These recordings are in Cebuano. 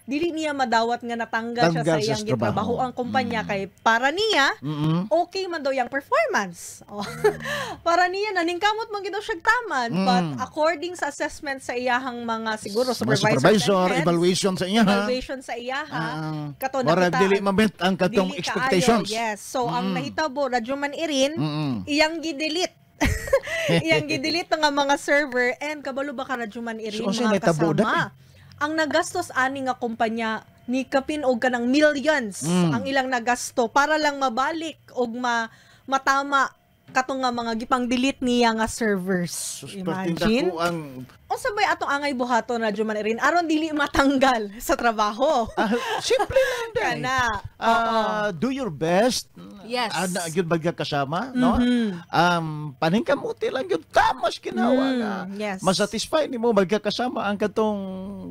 dili niya madawat nga natanggal siya Tanggal sa siya iyang sa trabaho. gitrabaho ang kumpanya kay para niya okay man daw yung performance. Oh. Para niya naningkamot man gid daw siya taman, but according sa assessment sa iyahang mga siguro Mga supervisors supervisor, and heads, evaluation sa iya, ha? Evaluation sa iyaha, kato Murag nakita dili ma-meet ang katong dili kaayo. expectations. Yes. So ang nahitabo, Radyoman Irin, iyang gidelete. Iyang gidelete nga mga server and kabalo ba ka, Radyoman Irin, So, unsay mga nahitabo kasama? Ang nagastos ani nga kumpanya ni kapin og kanang millions ang ilang nagasto para lang mabalik og matama katong nga mga gipang-delete niya nga servers. Sus, Imagine. perting dako ang Unsa bay atong angay buhaton, Radyoman Irin, aron dili matanggal sa trabaho? Ah, simple lang day. Kana. Ah, do your best. Ana gyud bagya kasama, no? Paningkamuti lang gyud tamas ginawa nga. Masatisfy nimo magkakasama ang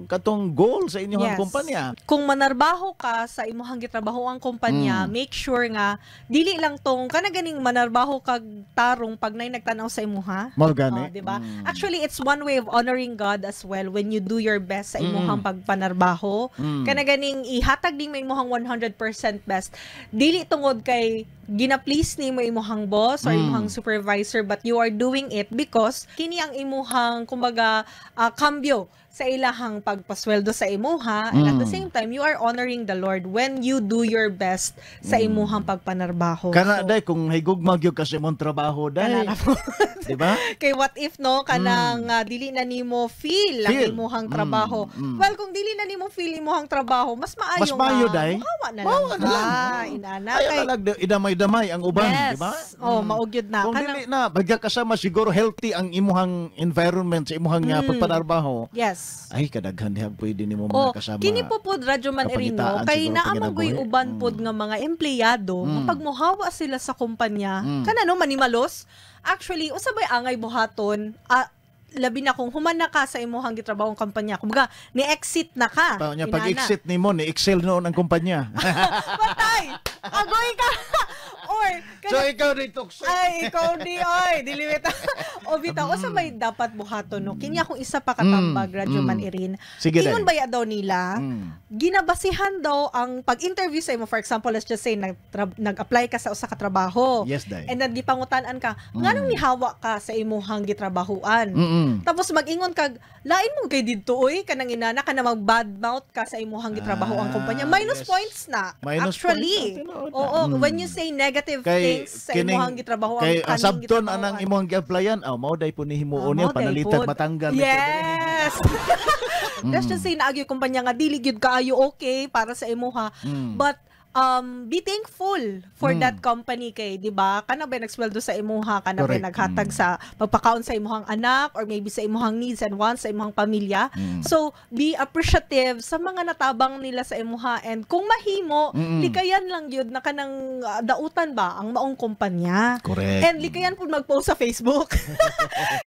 katong goal sa inyong kumpanya. Kung manarbaho ka sa imuhang gitrabaho ang kumpanya, make sure nga dili lang tong kana ganing manarbaho kag tarong pag nay nagtan-aw sa imuha. Mao gani. Oh, di ba? Actually, it's one way of honoring God as well when you do your best sa imuhang pagpanarbaho. Kana ganing ihatag din mo imuhang 100% best. Dili tungod kay gina-please nimo imuhang boss or imuhang supervisor, but you are doing it because kini ang imuhang kumbaga kambyo sa ilahang pagpasweldo sa imuha, and at the same time you are honoring the Lord when you do your best sa imuhang pagpanarbaho. Kana So, day kung higugma gyud ka sa imong trabaho day. Kana na po. Di ba? Kay what if, no, kanang dili na nimo feel ang Feel. imuhang trabaho. Well, kung dili na nimo feel imuhang trabaho, mas maayo Mas maayo, nga day. muhawa na lang Muhawa na ka. lang. Inana Ayaw kay na lang idamay-damay ang uban, Yes. di ba? Oh, mao gyud na. Kung Kanang dili na bagya kasama siguro healthy ang imuhang environment sa imuhang pagpanarbaho. Ay, kadaghan diha pwede nimo mga Oh, kasama. kini po pod, Radyo Man Irino, kapangitaan kay siguro naa man goy panginabuhi. Uban pod nga mga empleyado nga pag mohawa sila sa kumpanya, kana no manimalos. Actually, usa bay angay buhaton, labi na kung human na ka sa imuhang gitrabahong kumpanya. Kumbaga, ni-exit na ka. Pa, nya Inana. pag-exit nimo ni excel noon ang kumpanya. Patay! Agoy ka! Or, So ikaw ni toxic. Ay, ikaw di, ay, dili bitaw. O bitaw, usa may dapat buhaton, no? Kini akong isa pa katambag, Radyo Man Irin. Sige, Ingon day. baya daw nila, ginabasihan daw ang pag-interview sa imo? For example, let's just say, nag-apply ka sa usa ka trabaho. Yes, day. And then, gipangutan-an ka, nganong nihawa ka sa imuhang gitrabahuan? Tapos mag-ingon kag, "Lain mo kay didto oy," kanang inana ka na mag bad mouth ka sa imuhang gitrabaho ang kumpanya. Minus points na. Minus Actually. points na, tinuod na. Oo, when you say negative Kay things sa imuhang gitrabaho ang kay ang kaning sabton gitrabahoan. Anang imong gi-applyan, oh, mao day po ni himuon Ah, niya mao day panalitan pod. matanggal ni. Yes. Let's just say naagyo kumpanya nga dili gyud kaayo okay para sa imuha. But be thankful for that company kay, di ba, kana ba nagsweldo sa imuha, kana ba naghatag sa pagpakaon sa imuhang anak or maybe sa imuhang needs and wants sa imuhang pamilya. So be appreciative sa mga natabang nila sa imuha and kung mahimo, likayan lang gyud na kanang dautan ba ang maong kumpanya. Correct. And likayan pud mag-post sa Facebook.